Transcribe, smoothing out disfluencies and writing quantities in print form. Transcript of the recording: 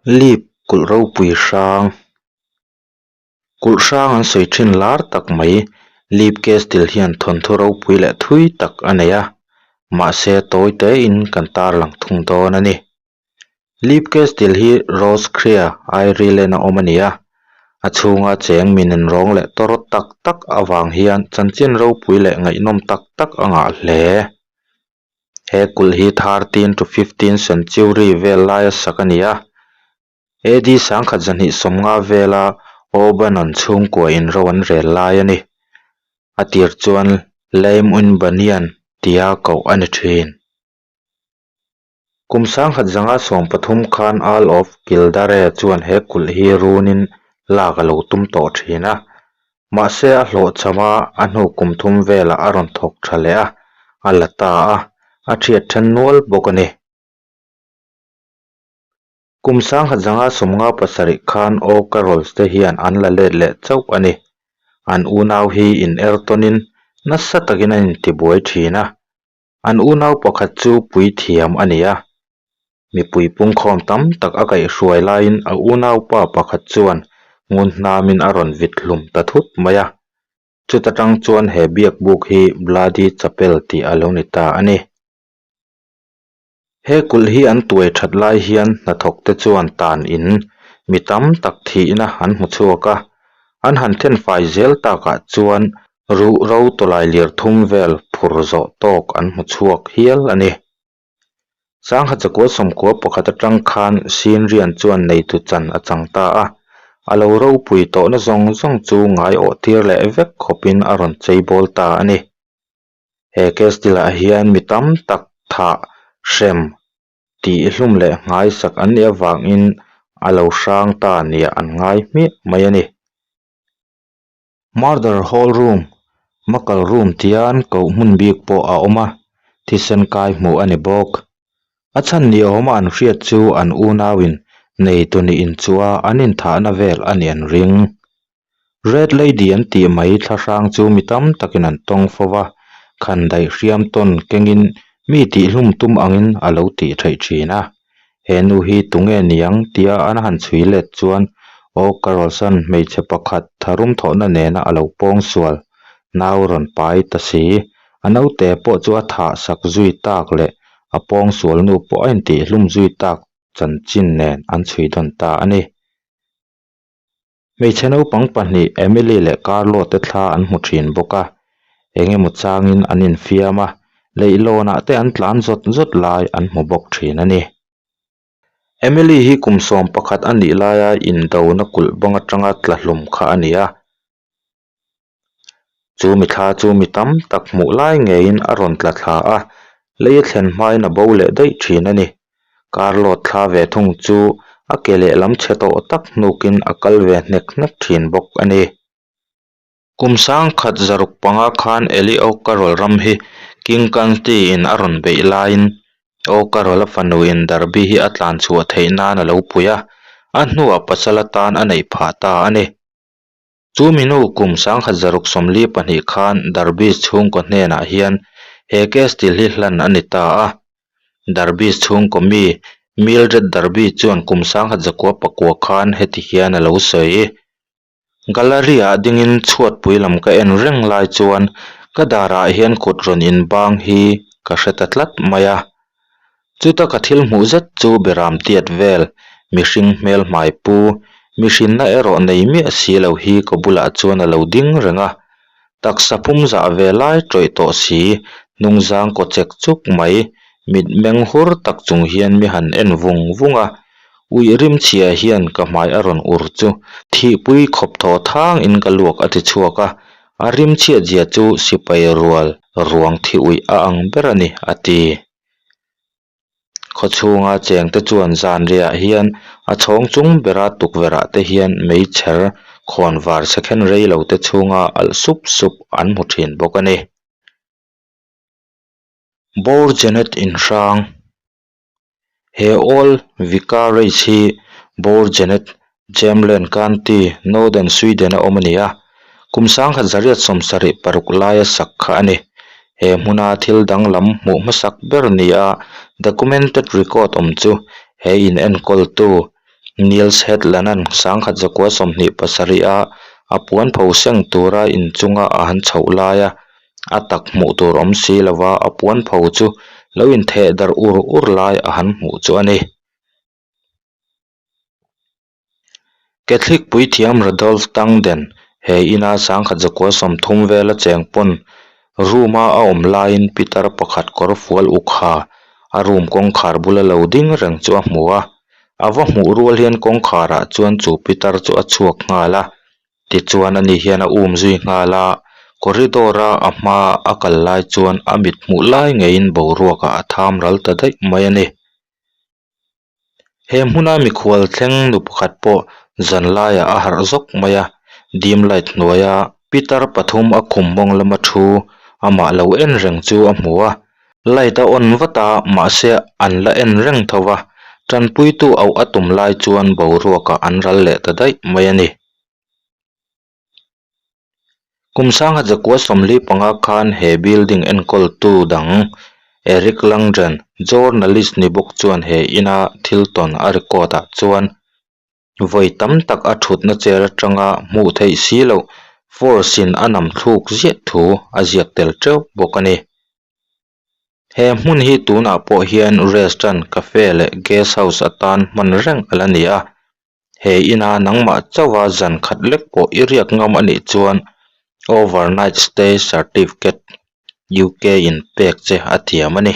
Lip kulh ropui hrang kulh hrang an sawi thin lar tak mai lip castle hian thawnthu ropui leh thui tak a nei a mahse tawi te in kan tarlang thung dawn a ni. Lip castle hi Roscrea Ireland a awm a ni a a chhunga cheng mi nunrawng leh tawrh tak tak avang hian chanchin ropui leh ngaihnawm tak tak a ngah hle. He kulh hi 13 to 15 century vel laia sak a ni a, AD sangkhat zahnih sawmnga vela O'Bannon chhungkua in ro an rel lai a ni. A tir chuan Lame Unbanian tia koh a ni thin. Kum sangkhat zanga 13 khan Earl of Kildare chuan he kulh hi runin lak a lo tum tawh thin a, mahse a hlawhchham a, a hnu kum thum velah a rawn thawk tha leh a, a la ta a, a thiat then nual bawk a ni. Kum sangkhat zanga 57 khan O'Carrolls te hian an la let leh chauh a ni. An unau hi in er tawnin nasa takin an intibuai thin a, An unau pakhat chu puithiam a ni a, mipui pungkhawm tam tak a kaihhruai laiin a unaupa pakhat chuan ngun hnamin a rawn vit hlum ta thut mai a. Chuta tang chuan he biak buk hi Bloody Chapel tih a lo ni ta a ni. He kulh hi an tuai that lai hian hnathawk te chuan tan in mi tam tak thihna an hmu chhuak a, an han thenfai zel takah chuan Ruh ro tawlai lir thum vel phur zawh tawk an hmu chhuak hial a ni. Sangha chakua 11 atang khan Sinrian chuan neitu chan a chang ta a, a lo ropui tawhna zawng zawng chu ngai awh tir leh vek khawpin a rawn cheibawl ta a ni. He castle ah hian mi tam tak thah hrem tih hlum leh nghaisak an nih avangin a lo hrang ta nia an ngai hmiah mai a ni. Murder Hall Room, Muckle Room tia an koh hmun bik pawh a awm a, thisen kai hmuh a ni bawk. A chhan ni awma an hriat chu an unauin neitu nih inchuha an inthahna vel a nih an ring. Red Lady an tih mai thlahrang chu mi tam takin an tawng fo va, khan daih hriam tawn kengin mi tihhlum tum angin a lo tih theih thin a. He nu hi tunge niang tia an han chhui let chuan aw Carlson hmeichhe pakhat tharum thawhna nena a lo pawng sual nau rawn pai ta si. A naute pawh chu a thah sak zui tak leh a pawng sual nu pawh a intihhlum zui tak chanchin nen an chhui dawn ta a ni. Hmeichhe naupang pahnih Emily leh Carlo te thla an hmu thin bawk a, eng emaw changin an infiam a, leihlawnah te an tlan zawt zawt lai an hmu bawk thin a ni. Emily hi kum 11 a nih laia indona kulh bang atanga tla hlum kha a ni a, chu mi thla chu mi tam tak hmuh lai ngeiin a rawn tla thla a, lei a thlen hmain a bo leh daih thin a ni. Carlo thla ve thung chu a ke lehlam chhe tawh tak hnukin a kal ve hnek hnek thin bawk a ni. Kum 1605 khan Eli O'Carroll ram hi King County in a rawn beih laiin O'Carroll a fanu in Derby hi a tlan chhuah theih nan a lo pui a, a hnuah pasal atan a neih phah ta a ni. Chu minu kum 1642 khan Darby's chhungkaw hnenah hian he castle hi hlan a ni ta a. Darby's chhungkaw mi Mildred Darby chuan kum 1909 khan heti hian a lo sawi. Gallery-ah dingin chhuatpui lam ka en reng lai chuan ka darah hian kut rawn inbang hi ka hre ta tlat mai a. Chuta ka thil hmuh zet chu beram tiat vel, mihring hmel hmai pu, mihrinna erawh nei miah si lo hi ka bulah chuan a lo ding reng a. Taksa pum zah ve lai tawih tawh si, hnungzang kaw chek chuk mai, mit meng hur tak chung hian mi han en vung vung a. Uih rim chhia hian ka hmai a rawn ur chu thihpui khawp thaw thang in ka luak a ti chhuak a, a rim chhiat zia chu sipai rual ruang thi uih a ang ber a ni, a ti. Khawchhunga chengte chuan zanriah hian a chhawng chung bera tukverhah te hian meichher khawn var second rei lo te chhunga alh sup sup an hmu thin bawk a ni. Bourgenet inhrang He Old Vicarage hi Bourgenet, Jämtland County, Northern Sweden a awm a ni a, kum 1876 laia sak kha a ni. He hmuna thil danglam hmuh hmasak ber nia documented record awm chu he in enkawltu. Niels Hetland-a'n 1927 a a puanpho seng tura inchunga a han chhoh laia a tak hmuh tur awm si lova a puanpho chu lo intheh darh ur ur lai a han hmuh chu a ni. Catholic puithiam Rudolf Tangden he ina 1930 vela cheng pawn room-a a awm laiin pitar pakhat kawr fual uk ha a room kawngkhar bula lo ding reng chu a hmu a, a va hmuh rual hian kawngkharah chuan chu pitar chu a chhuak nghal a, tichuan ani hian a um zui nghal a, corridor a a hma a kal lai chuan a mit hmuh lai ngeiin boruakah a tham ral ta daih mai a ni. He hmuna mikhual thleng nu pakhat pawh zan laiah a harh zawk mai a, dim light hnuaia pitar pathum a khum mawng lama thu amah lo en reng chu a hmu a, light a on vat a mahse an la en reng tho va, tanpuitu auh a tum lai chuan boruakah an ral leh ta daih mai a ni. Kum 1945 khan he building enkawltu dang Eric Langdon, journalist ni bawk chuan he ina thil tawn a record ah chuan vawi tam tak a thutna chair atanga hmuh theih si loh force in a nam thluk ziah thu a ziak tel teuh bawk a ni. He hmun hi tunah pawh hian restaurant, cafe leh guest house atan hman reng a la ni a. He ina nangmah chauha zan khat lek pawh i riak ngam a nih chuan overnight stay certificate UK in pek che a thiam a ni.